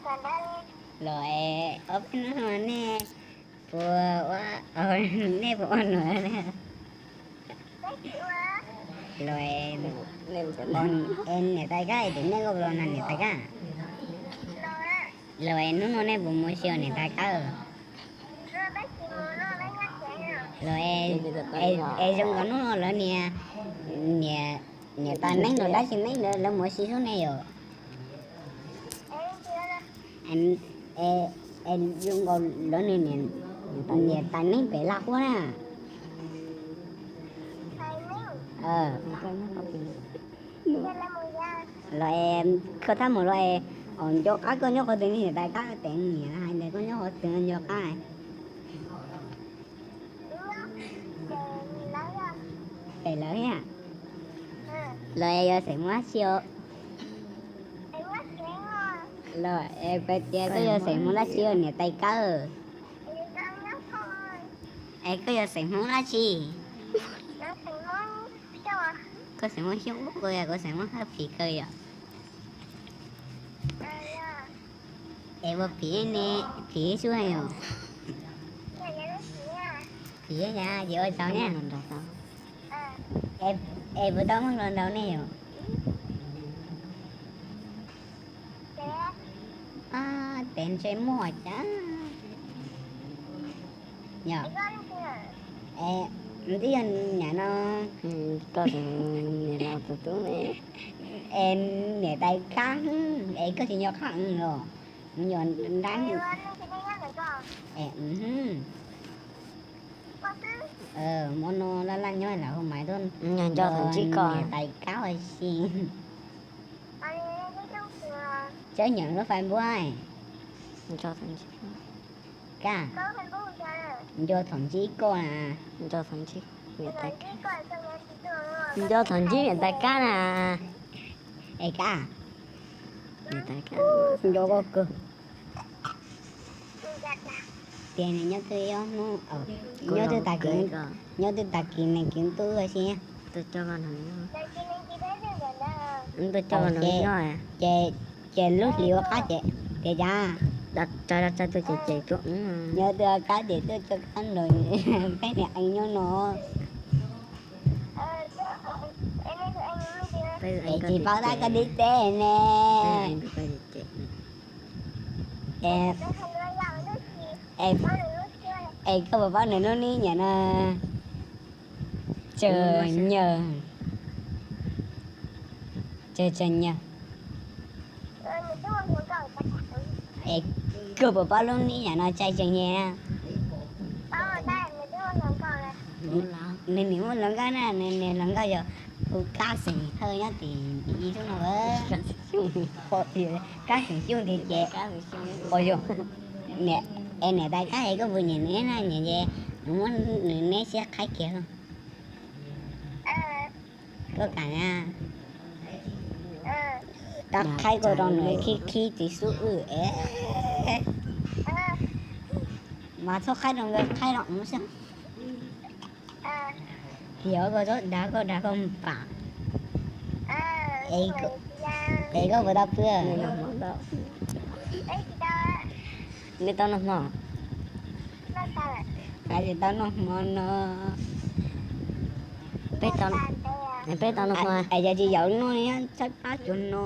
Los es ob peb hnub no nej puas ua, nej puas ua nua ne? Los es niam tais Kab tias nej koj puas los nrog niam tais Kab? Los es hnub no nej puas mus ua si niam tais Kab? Los es zoo nkaus hnub no lawv niam, niam tais Meeb los dab tsi Meeb lawv mus ua si xwb ne yom? Es zoo nkaus lawv niam, niam tais Meeb pem Laj Huab na. Los es koj thab mus los es, nco qab koj nyob qhov twg ne niam tais Kab, tes niam hais tias koj nyob qhov twg nco qab. Pem lawv thiab. Los es yog xeem Hmoob dab tsi os? Los es peb tias koj yog xeem Hmoob dab tsi os niam tais Kab? Es koj yog xeem Hmoob dab tsi? Koj xeem Hmoob Xyooj, kuv yog kuv xeem Hmoob Hawj Phim kawg yom. Es ua phim ne, phim xwb yom? Phim yom, ces ua tsaug na. Es puas tau muaj hluas nraug ne yom? Tes ntshe muaj cas. Yog, es twb yog niam no, es niam tais Kab, es koj tsis nco qab los? Yog nrab. Hmo no laj laj nyob lam hu maiv tuaj nco niam tais Kab ua si. Txawj nyeem lub Facebook. Kab, nco thaum ntsib koj na. Nco thaum ntsib niam tais Kab na. Es Kab, nco koj kawg. Tias nws nyob twg ib ob hnub, nyob twg tag kis, nyob twg tag kis nws kwv tuaj ua si. Ces, ces lub hlis ua qab ces tias cas, nyob twg ua qab ces tuaj coj kab nrog peb niam ees nyob no. Es tsis paub tab koj dib teb ne. Es koj puas paub nws lub nib nyam no? Tseem nyag, tseem nyag. Es koj puas paub lub nib nyam no tseem nyag? Nws nim muaj hluas nkauj na, nws niag hluas nkauj yog hu Kab Xeem Hawj nyob tim ib xub no. Kab Xeem Xyooj tiag ces, es niam tais Kab es koj puas nyiam nws na, nyiam ces muab nws neb sib qhaib kiag. Koj kam na, koj qhaib koj rau nws khib khib txiv xub wb es. Mas txhob qhaib rau nkawd, qhaib rau ub xwb. Yog koj txhob dag, koj dag koj pam. Es koj puas tau pw? Neb tau noj hmo? Hais tias tau noj hmo no. Peb tau noj hmo. Es yog tsis yaum noj, tshaib plab tsuas no.